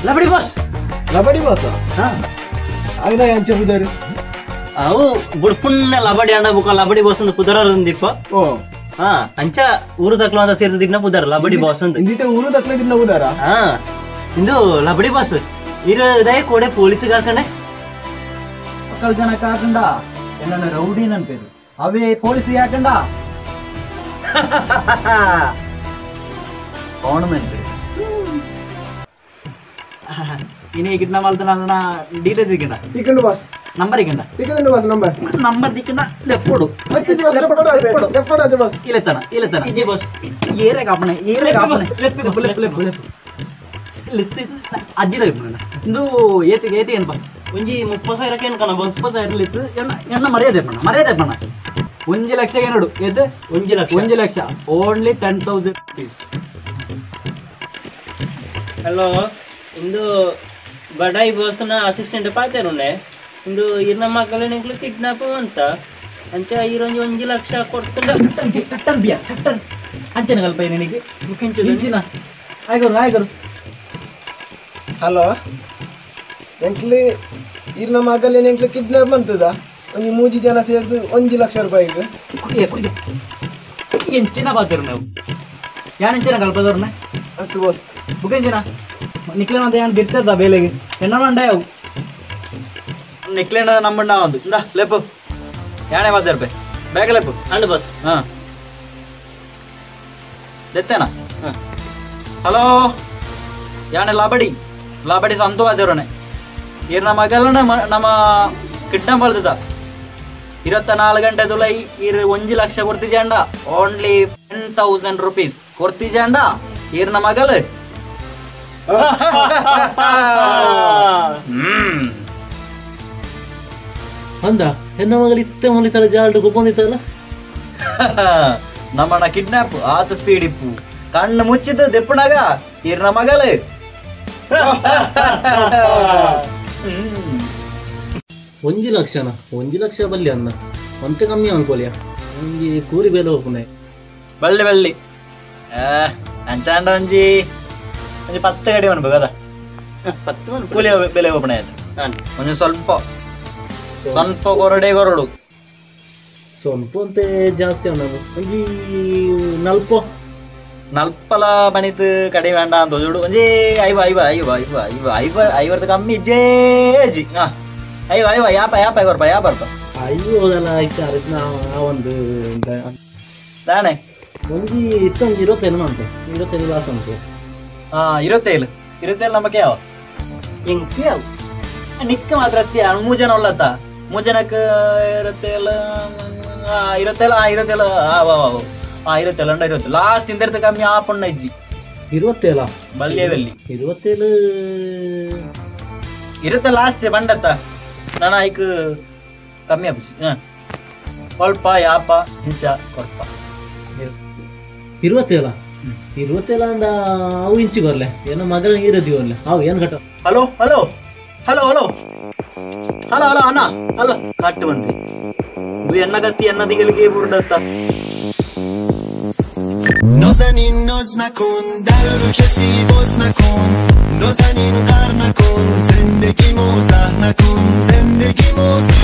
ಲಬಡಿ boss. ಲಬಡಿ boss? ಹಾ. ಆಗದ ಅಂಚ ಪುದರ್? ಅವು ಬುಡ್ಪುಣ್ಣ ಲಬಡಿ ಅಣ್ಣ ಬುಕ ಲಬಡಿ ಬಾಸ್ ಅಂತ ಪುದರ ದೀಪ. ಓ ಹಾ, ಅಂಚ ಊರು ತಕ್ಲ ಅಂತ ಸೇರ್ತದಿನ ಪುದರ್ ಲಬಡಿ ಬಾಸ್ ಅಂತ. ಇಂದಿತ ಊರು ತಕ್ಲ ದಿನ ಪುದರ? ಹಾ, ಇಂದು ಲಬಡಿ ಬಾಸ್ ಇರದೇ ಕೋಡೆ ಪೊಲೀಸ್ ಕಾಕಂಡೆ ಮಕ್ಕಳ ಜನ ಕಾಕಂಡ ಎಲ್ಲ ರೌಡಿ ನನ್ ಪೇರು ಅವೇ ಪೊಲೀಸ್ ಯಾಕಂಡ ಗವರ್ನಮೆಂಟ್ ಇನಿ ಕಿಡ್ನ ಮಲ್ತನ ಡೀಟೇಲ್ಸ್ ಇಕ್ಕಂಡ ಟಿಕಂಡು ಬಾಸ್ ನಂಬರ್ ಇಕ್ಕಂಡ ಟಿಕಂಡು ಬಾಸ್ ನಂಬರ್ ನಂಬರ್ ತಿಕ್ಕಂಡ ಲೆಫ್ಟ್ ಕೊಡು ಲೆಫ್ಟ್ ಕೊಡು ಅದು ಬಾಸ್ ಇಲೆತನ ಇಲೆತನ ಇಜಿ ಬಾಸ್ ಏರೆ ಕಾಪಣೆ ಏರೆ ಕಾಪಣೆ left left left left left ಅಜ್ಜಿಡ ಇಂದು ಏತಿ ಏತಿ ಏನಪ್ಪ ಒಂಜಿ 30,000 ಕೇನ್ಕನ ಬಾಸ್ 30,000 ಲೆತ್ತು ಎಣ್ಣ ಎಣ್ಣ ಮರ್ಯಾದೆ ಪಣ್ಣ ಮರ್ಯಾದೆ ಪಣ್ಣ 1 ಲಕ್ಷ ಏನೋಡು ಏತು 1 ಲಕ್ಷ 1 ಲಕ್ಷ ಓನ್ಲಿ 10,000 ರುಪೀಸ್. ಹಲೋ, ಇಂದು ಬಡಾಯಿ ಬಾಸ್ನ ಅಸಿಸ್ಟೆಂಟ್ ಪಾತೇರುಂಡೆ ಇಂದು ಇರ್ನ ಮಕ್ಕಳು ನಿಂಕ್ಲು ಕಿಡ್ನಾಪ್ ಅಂತ ಅಂಚ ಇರೊಂಜಿ 1 ಲಕ್ಷ ಕೊಡ್ತಂಡ ಕಟ್ಟನ್ ಬಿಯ ಕಟ್ಟನ್ ಅಂಚನ ಕಲ್ಪ ನಿನಗೆ ಇಂಚಿನ ಆಯ್ಕೊರು ಆಯ್ಕೊರು. ಹಲೋ, ಎಂಕ್ಲಿ ಇರ್ನ ಮಗಲೇನು ಎಂಕ್ಲು ಕಿಡ್ನಾಪ್ ಮಾಡ್ತದ ಒಂಜಿ 3 ಜನ ಸೇರ್ದು 1 ಲಕ್ಷ ರೂಪಾಯಿ ಕುಡಿಯ ಕುಡಿಯ ಎಂಚಿನ ಪಾತೇರು ನಾವು ಯಾನ್ ಎಂಚಿನ ಕಲ್ಪದವ್ರನ್ನ ಅತ್ತು ಬಾಸ್ ಬುಕೆಂಚಿನ ನಿಕ್ಲೇನ ಅಂತ ಯಾನ್ ಬಿರ್ತದ ಬೇಲೆಗೆ ಎಣ್ಣ ಮಂಡೆ ಅವು ನಿಕ್ಲೇನ ನಮ್ಮಣ್ಣ ಒಂದು ಇಂದ ಲೆಪ್ಪು ಯಾಣೆ ಮಾತಾಡ್ಪೆ ಬೇಗ ಲೆಪ್ಪು ಅಂಡ್ ಬಾಸ್. ಹಾಂ ದೆತ್ತೇನಾ? ಹಾಂ ಹಲೋ, ಯಾಣೆ ಲಾಬಡಿ ಲಾಬಡಿ ಸಂತು ಮಾತಾಡೋಣೆ ಇರ್ ನಮ್ಮ ಮಗಲನ ನಮ್ಮ ಕಿಡ್ನಾಪ್ ಮಾಡ್ತದ 24 ಗಂಟೆ ತುಲೈ ಇರ್ 1 ಲಕ್ಷ ಕೊಡ್ತಿಜಾಂಡ ಓನ್ಲಿ 10,000 ರುಪೀಸ್ ಕೊಡ್ತಿಜಾಂಡ ಇರ್ನ ಮಗಲು. ಅಂದ ಹೆಣ್ಣ ಮಗಲು ಇತ್ತೆ ಮೊಲಿತಾಳೆ ಜಾಲ್ಡು ಗೊಬ್ಬಂದಿತ್ತಲ್ಲ ನಮ್ಮಣ್ಣ ಕಿಡ್ನಾಪ್ ಆತ ಸ್ಪೀಡ್ ಇಪ್ಪು ಕಣ್ಣು ಮುಚ್ಚಿತು ದೆಪ್ಪಣಾಗ ಇರ್ನ ಮಗಲು. 1 ಲಕ್ಷನ 1 ಲಕ್ಷ ಬಲ್ಲಿ ಅನ್ನ ಒಂತೆ ಕಮ್ಮಿ ಅನ್ಕೋಲಿಯ ಒಂಜಿ ಕೂಲಿ ಬೇಲೆ ಹೋಗ್ಪುನೆ ಬಳ್ಳಿ ಬಳ್ಳಿ ಅಂಚಾಂಡ ಒಂಜಿ ಒಂಜಿ 10 ಗಡಿ ಅನ್ಬೇಕು ಅದ 10 ಕೂಲಿ ಬೆಲೆ ಹೋಗ್ಪುಣೆ ಆಯ್ತು ಒಂಜಿ ಸ್ವಲ್ಪ ಸ್ವಲ್ಪ ಕೊರಡೆ ಕೊರಡು ಸ್ವಲ್ಪ ಅಂತೆ ಜಾಸ್ತಿ ಅನ್ನ ಒಂಜಿ ನಲ್ಪ ನಲ್ಪಲ ಬಣಿತು ಕಡಿ വേണ്ട ಅಂತ ಒಂಜಿ ಐವ ಐವ ಐವ ಐವ ಐವ ಐವ ಐವತ್ತು ಕಮ್ಮಿ ಜೇಜಿ ಹಾ ಐವ ಐವ ಯಾಪ ಯಾಪ ಐವರ್ಪ ಯಾಪರ್ಪ ಐವದಲ್ಲ ಐತಾರು ಆ ಒಂದು ದಾನೆ ಒಂಜಿ ಇತ್ತೊಂದು 27 ಮಂತೆ 27 ಲಾಸ್ ಅಂತೆ. ಹಾ 27 27 ನಮಕ್ಕೆ ಯಾವ ಎಂಕಿ ಯಾವ ನಿಕ್ಕ ಮಾತ್ರ ಅತ್ತಿ 3 ಜನ ಒಲ್ಲತ್ತ 3 ಜನಕ್ಕೆ 27 27 27 ಆ ವಾ ಆ 27 ಅಂಡ 20 ಲಾಸ್ಟ್ ಇಂದರ್ತ ಕಮ್ಮಿ ಆ ಪೊಣ್ಣ ಇಜ್ಜಿ 27 ಬಲ್ಲೆ ಬಲ್ಲಿ 27 27 ಲಾಸ್ಟ್ ಬಂಡತ್ತ ನಾನು ಐಕ್ ಕಮ್ಮಿ ಆಪುಜಿ. ಹಾಂ ಸ್ವಲ್ಪ ಯಾಪ ಇಂಚ ಕೊರ್ಪ 27 27 ಅಂಡ ಅವು ಇಂಚು ಕೊರ್ಲೆ ಏನೋ ಮಗನ ಇರೋದಿವಲ್ಲ ಅವು ಏನು ಕಟ್ಟ. Hello hello hello hello hello hello ಅಣ್ಣ ಹಲೋ ಕಟ್ಟು ಬಂದ್ರಿ ಇದು ಎಣ್ಣ ಕತ್ತಿ ಎಣ್ಣ ದಿಗಳಿಗೆ ಬುರುಡತ್ತ. نازنین ناز نکن در رو کسی باز نکن نازنین قر نکن زندگی موزه نکن زندگی موزه.